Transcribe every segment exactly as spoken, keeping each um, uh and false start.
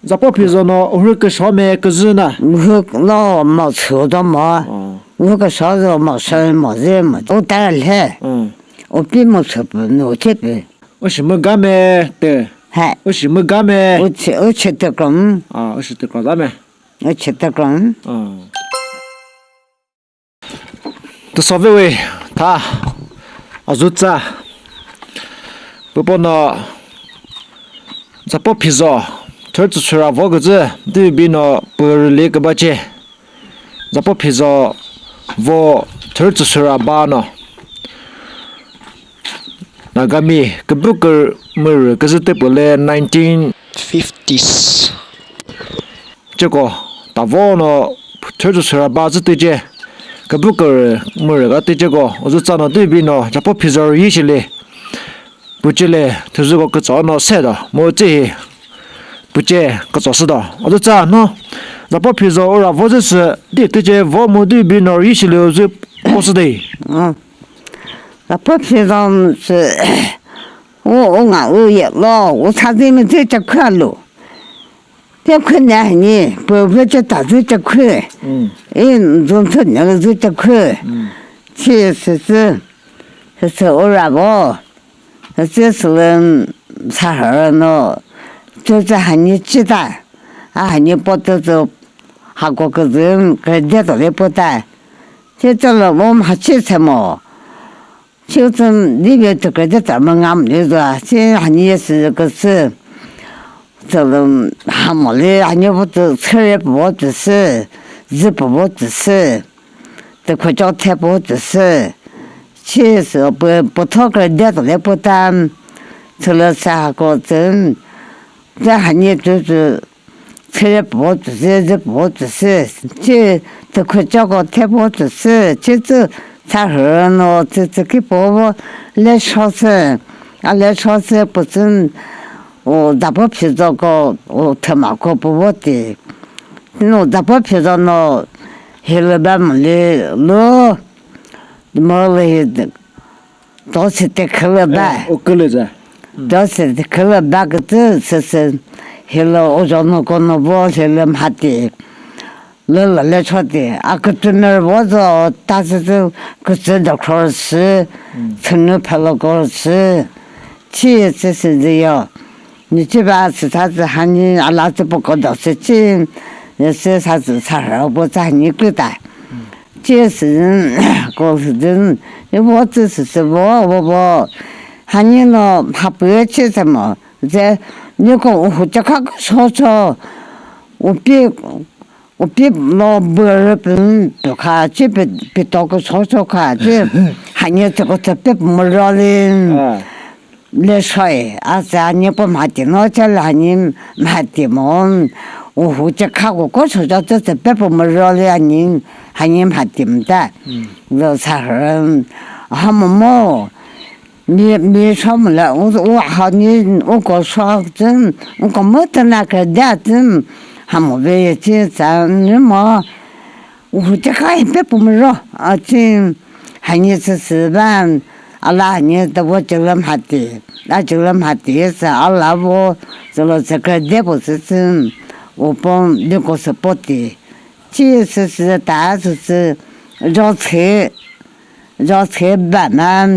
Zapo Phizo no uhü küsho me küzü na. Uhü lo mo sü do mo. Oh. Uhü küsho zo mo sü mo zü mo. U ta le. Hmm. U pi mo sü pü no che pü. U shi mü ga me te. He. U shi mü ga me. U che, u che te krom. Ah, u shi te krom da me. U che te krom. Ah. Tüsove we tha azutsa. Pupo no Zapo Phizo thürütsü sura vo küzü, tübi no pürüli kübace. Zapo Phizo vo thürütsü sura ba no Nagami kübükür mürü küzü tüpüle nineteen fifties. Ceko, tavo no thürütsü sura ba zü tüce, kübükür mürü ka tüceko, uzutsa no tübi no, Zapo Phizo yi shili, pucele, thüzüko kütso no se do, mu tsi hi, puce kütso sü do. Uzutsa no, Zapo Phizo ura vo zü sü, di tüce vo mu tübi no yi shili uzü po sü de. Mm. Zapo Phizo sü, u, u nga u ye lo, u sa zü mi zü ce khü alu. Te khü ne ni, pü pü ce ta zü ce khü. Mm. I zun thü ne zü ce khü. Mm. Chi sü sü, sü sü ura vo. Sü sü sü lü sa hü no. Zü zü hani chi ta. A hani po zü zü ha ko küzü, kre de to le po ta. Chi zü lo mo ma chi se mo. Chütsü live tükre de tsa mü ngam lü zü, chi hani ye sü küsü. Tsülü hamo lü hani vo tü chüre pü vo tü sü, zü pü vo tü sü, tü khucho the pü vo tü sü. Chi sü pü, pü tho kre de tsa le pü ta, tsülü sa ko tsü, tsü hani tü tsü, Chire po tsü sü, zü po tsü sü, chi tsü khucho ko the po tsü sü, chi tsü sa hü no tsü tsü ki po vo le sho sü, a le sho sü pü tsü, u Zapo Phizo ko, u thüma ko pü vo ti. No Zapo Phizo no hilü ba mü li lo, mü li hi Dosi te khülü ba. Eh, o külü za. Dosi te khülü ba kütü sesi. Hilo o jono kono bo hilo mhati. Lüla le choti. A kütü mer bo zo ta sesi kütü doktor si. Hmm. Sünü phelo kor si. Chi sesi ziyo. Ni chi ba sü sa sü hani ala sü poko do sü chi, sü sa sü sa rho bo sa hani kü ta. Chi sü ko sü dün, ni bo sü sü sü bo, bo, bo. Hani no ha pü chi sü mo. Ze, ni ko u hu cha kha ko so so. U pi, u pi mo bü rü pü, pü kha, chi pi, pi to ko so so kha, chi. Hani sü ko sü pi mo ro lin. Ah. Le soi, a sü ani pü mhati no che la ani mhati mo, u hu che kha ko ko so cho tsü tsü pe pü mü ro le ani, ani mhati mta. Mm. Lo sa rü, ha mo mo, mi, mi so mo la, u, u ha ni, u ko so tsü, u ko mo tsü na ke da tsü, ha mo ve ye tsü tsü ni mo, Uhu, che kha hi pe pü mü ro, a, chi, hani sü sü ba, a la hani ta vo chülü mhati, a chülü mhati sü a la vo, sü lo sü kre de pü sü sü, u po, de ko sü po ti. Chi sü sü ta sü sü, jo che, jo che ba na,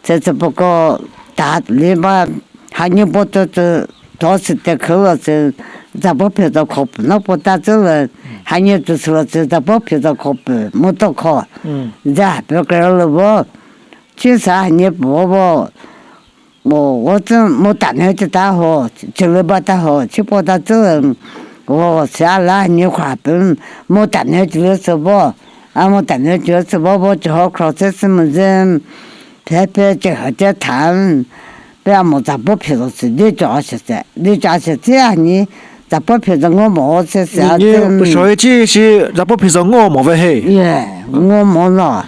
che che pü ko ta li ba, Hani po tü tü, to sü te khülo sü, Zapo Phizo kho pü no po ta tsü lü, hani tü sü lo sü, Zapo Phizo kho pü, mu to kho. Mm. Za pü kre lo vo. Chi sa hani po vo. Mo, wo tsü, mo ta ne tsü ta ho, chü lü ba ta ho, chi po ta tsü lü, wo, sa la hani khwa pü, mo ta ne tsü lü sü vo. A mo ta ne tsü lü sü vo, vo, chi ho khro sü sü mu zü. Phe phe che ha che than, pe a mo Zapo Phizo sü di cho a she se, di cho a she se a ni Zapo Phizo ngo mo se se a. Ni, ni, pü shoe chi shi Zapo Phizo ngo mo ve he. Ye, ngo mo no.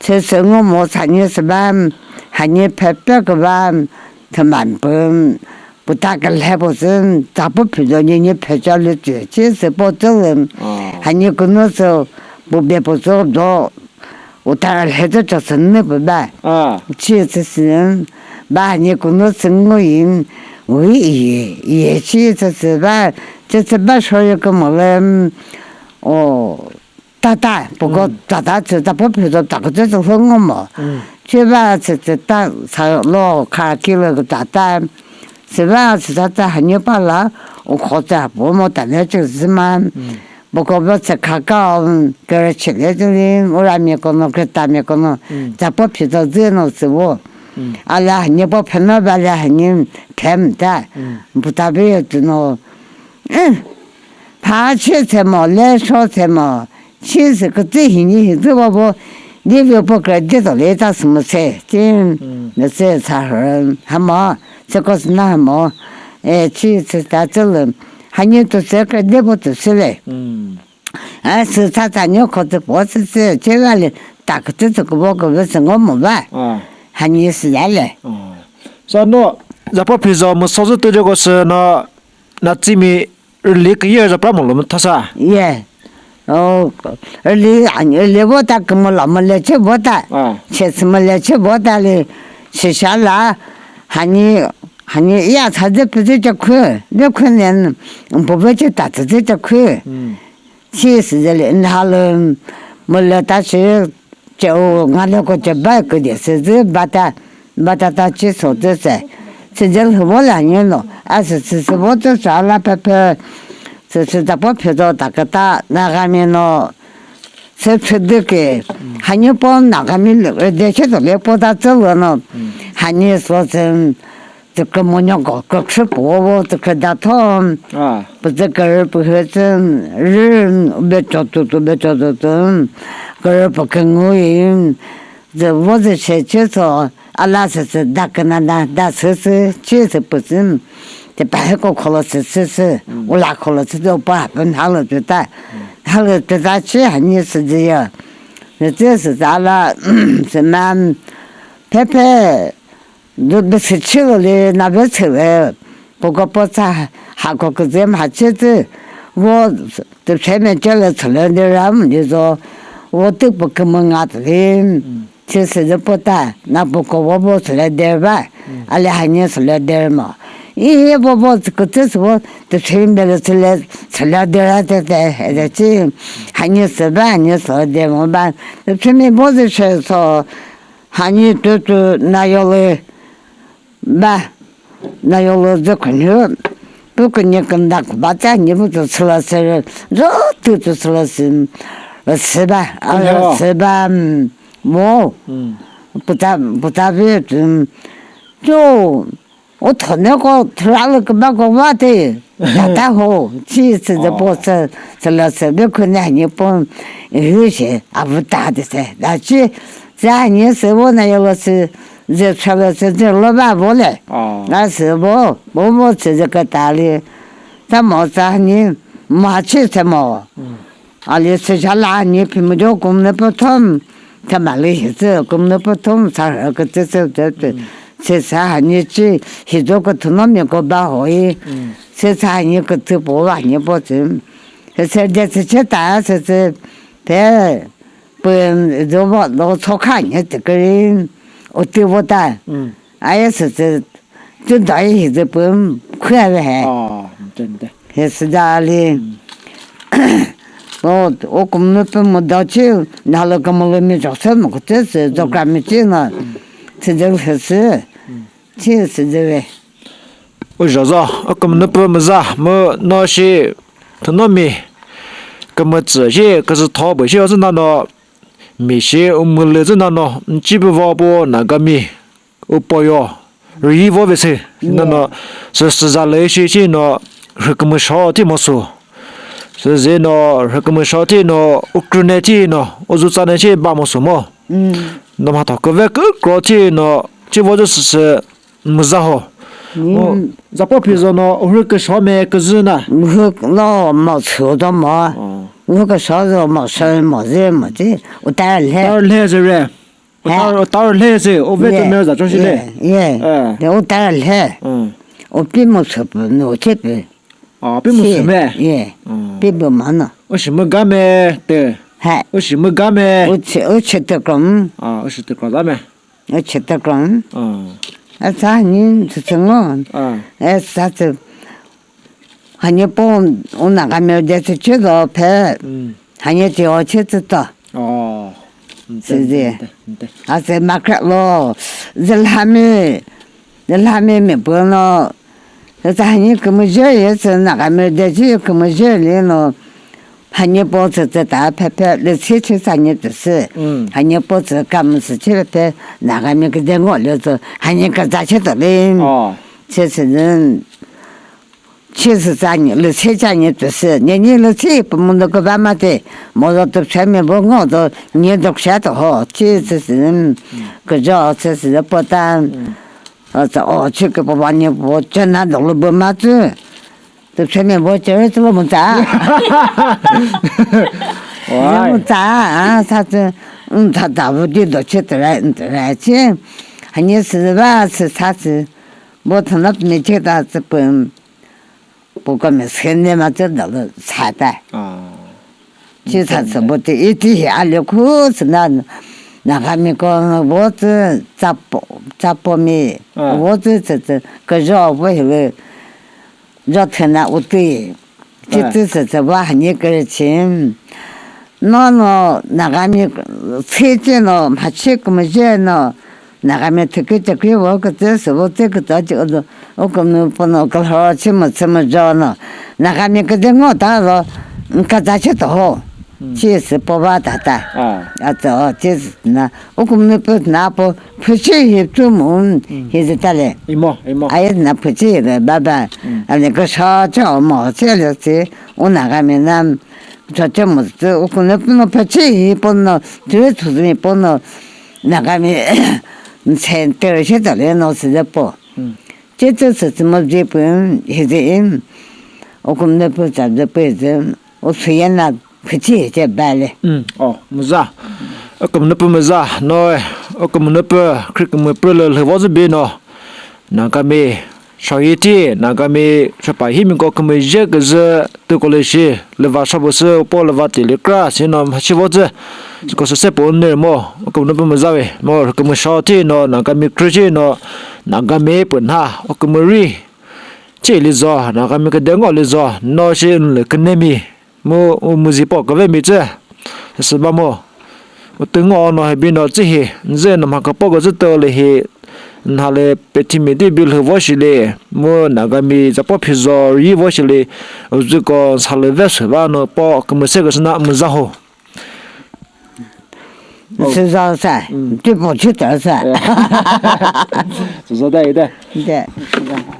Se se ngo mo sa ni se ba, ha ni phe phe ke ba, the man pum, pu ta ke le po se, Zapo Phizo ni ni phe cha le che, chi se po te le. Oh. Ha ni ku no se, pu be po se do. Utara lhe zü cho sü nü pü ba. Ah. Chi sü sü ba ni ku no sü ngo yin. Ui, iye, iye, chi tsü tsü ba, tsü tsü ba shoyu kümüle, mm, o, tata, puko tata tsü tapo phi zo takütsü tsü hüngo mo. Chi ba tsü tsü ta sa lo kha kilo tata, tsü ba tsü tata hanyu pala, o kho tsü po mo tane tsü zima. Boko ba tsü khaka, um, kere chile zili, ura mi kono, kreta mi kono, zapo phito zino tsü vo. Ala hanyi po pheno ba la hanyi phem ta. Buta be tu no. Eh, pha che tsü mo, le sho tsü mo. Chi tsü kütsi hini hi tsü vo vo. Di vi po kre di to le ta smu se. Tin, ne se sa ha mo. Se ko sna ha mo. Eh, chi tsü ta tsü le. Hanyi tu tsü kre di po tu sile. A sü tsa tsa nyo kho tsü po tsü tsü che va le ta kü tsü tsü kü vo kü ve sü ngo mo va. Hanyi sü ya le. Sa no, zapo phi zo mu so zü tü joko sü no, na tsi mi rüli kü ye zapra mo lo mu thasa. Ye. O, rüli, ani rüli vo ta kü mo lo mo le che vo ta. Che sü mo le che vo ta le, che sha la, hanyi, hanyi ya tsa zü pü zü che khü, zü khü ne, bu ve che ta tsü zü che khü. Chi sü zü le nha lü mü lü ta shi che u nga lü ko che ba kü de sü zü ba ta, ba ta ta chi so zü se. Sü zü lhü vo la nyi no, a sü sü sü vo zü sa la pe pe, sü sü ta po phe zo ta kü ta, na ga mi no, sü sü dü ke, ha nyi po na ga mi lü de che zo le po ta zü lü no, ha nyi so zü, Tükre monyo ko, kükre püvo, tükre dathon. Pütü kürü pühü tsün, rü, becho tutu, becho tutu. Kürü pü küngu yin. Zü vo zü she che so, ala sü sü da künana, da sü sü, che sü püsün. Te pahe ko kholo sü sü sü, ula kholo sü sü, upa hapün halı tüta. Halı tüta che hani sü zü ya. Zü che sü sü ala, sü man, phe phe, Dü-, bisi chilo le, na be chile, poko po tsa, ha ko küzü ma che tü, vo tü phe me che le chile de ra mu de zo, vo tü po kümü nga tü le, che se de po ta, na poko vo vo chile de ba, ale ha nye chile de ma. I he vo vo tü kütü se vo, tü phe me le chile, chile de ra te te, e de chi, ha nye se ba, ha nye chile de mo ba, tü phe me vo de che so, Hani tütü na yolu ba, na yolu zü künhü, pü künye kündak ba tsa nyi pü tü sülase, zü tütü sülase, sü ba, a, sü ba, mo, puta, puta bi, tü, zü, O thone ko thüra lü küba ko va te. Tata ho, chi sü de po sü, sü la sü be khune hani po, hü she, a vu ta de se. Da chi, za hani sü vo na yo lo sü, ze cha lo sü, ze lo ba vo le. Na sü vo, vo vo sü ze ka ta li. Sa mo sa hani, ma chi se mo. A lü sü sha la ni phi mu jo kum nü pü thom, thüma lü hi tsü kum nü pü thom sa rhü kü tsü tsü tsü tsü. Sü sa ha ni chi hi zo kü thüno mi ko ba ho yi. Sü sa ha ni kü tsü po wa ni po tsü. Sü sü de sü che ta sü sü phe pü zo vo lo cho kha ni tsü kü ri. O ti vo ta. A ye sü sü Tü dai hi zü pü khüa ve he. He sü da li. O, o kümüzü pü mu da chi, na lü kümüzü mi zho sü mu kütü sü, zho kra mi chi na. Sü zü he sü. Chi sü zü ve. U zho zho, o kümüzü pü mu za, mu no shi, thüno mi, kümüzü shi, küzü tho bu shi, o zü na no, mi shi, u mu lü zü na no, chi bu vo bu, na ga mi. Upoyo, rüyi vo ve sü, nano, sü, sü za lü shi shi no, rhükümüsho thi mo su. Sü zi no, rhükümüsho thi no, ukrüne thi no, uzu tsane shi ba mo su mo. No mhatho küve kükro thi no, chi vo zü sü sü, müza ho. Mo, zapo phi zo no, rhüküsho me küzü na. Rhük no, mo su do mo. Rhüküsho zo mo, sü mo zi mo zi, utar lhe. Utar lhe zü re. Utar, utar lhe se, o ve tu me za cho shi le. Ye. De utar lhe. O pi mo su pu, no che pu. A, pi mo su me. Ye. Pi bu ma no. O shi mo ga me te. He. O shi mo ga me. O che, o che te krom. A, o shi te krom za me. O che te krom. A. A sa ni tsü tsü ngo. Ah. E sa tsü. Hani po u Nagami de tsü chü do phe. Mm. Hani ti o chü tsü to. Oh. Sizi. Nte, nte, nte. A se makra lo. Zilhami. Zilhami mi puno. Sa hani kümüzhe ye tsü Nagami de chü kümüzhe li no. Hani po tsü tsü ta phe phe le si chü sa ni tsü si. Mm. Hani po tsü kam si chü phe Nagami küde ngo le tsü. Hani ka za chü to le. Oh. Chü si zin. Chisi tsani, lüse tsani tüsü, neni lüse pümündü küba mate, mozo tüpsemi bo ngo do, ni doksha to ho, chisi, küjo, chisi, potan, o, chiki papa ni bo, chena dolu bu ma tsü, tüpsemi bo, chere tsü lo mu tsa. Why? Mu tsa, a, sa tsü, um, ta, ta, bu di do, chi, tere, tere, chi, hani si ba, si, sa, si, bo, thanap, mi, chi, ta, tsü, püm, Pukami sene ma tsü dalu sa ta. Ah. Chi sa tsü bu ti iti hi ali khu sina Nagami ko bo tsü tsapo, tsapo mi. Ah. Bo tsü tsü tsü küjo bo hi le jo thena uti. Chi tsü tsü tsü ba hani kre chim. No, no, Nagami tsü tsü no, mhachi kümüzhe no, Nagami thükü chakri wo kütsü sü wo tsü kütsa chi o, o kümünu pono külhüro chi mütsü müjo no, Nagami küde ngo ta zo, nka za chi to ho, chi sü po va ta ta. Ah. A tsü o, chi sü na, o kümünu pü na po, püchi hi tsü mu, hi zi ta le. Imo, imo. A yi na püchi hi le, ba ba. Mm. A le küsho cho mo, chi le chi, o Nagami na, Cho che mo tsü, u kümünu püno phe chi hi pono, türe thüzümi pono, Nagami center she tale no sü de po. Mm. Che tsü sü tsü mo je pü, hi je in, u kümünu pü tsa je pü je, u sü yena phe chi che ba le. Mm. Oh, müza. U kümünu pü müza, no, u kümünu pü, kri kümünu pü le, le vo zü bi no. Nagami, Shoyiti, Nagami, shopa himiko kümüzhe küzü tüko lü shi, lüva shopu sü po lüva tili kra, sino mhachi vo tsü, siko sü sepo nü mo, kümünu pü müza ve, mo kümüsho thi no, Nagami krü thi no, Nagami pü nha, o kümüri, thi lizo, Nagami küde ngo lizo, no shi nlü künemi. Mu u müzi po küve mi tsü. Sü ba mu. U tüngo no hebi no tsü hi. Nzü no mha küpo küzü tü lü hi. Nha lü pethimi di bi lhü vo shi lü. Mu Nagami zapo phizo ri vo shi lü. U zü ko sa lü ve sü va no po kümüse küsü na müza ho. Oh. Sü za sa. Mm. Ti po chi ta sa. Sü za da ide. De.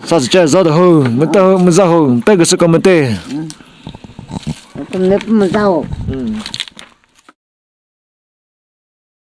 Sa sü che za da ho. Mu ta ho, müza ho. Ta küsü ko mu te. Kümünu pü müza ho. Mm.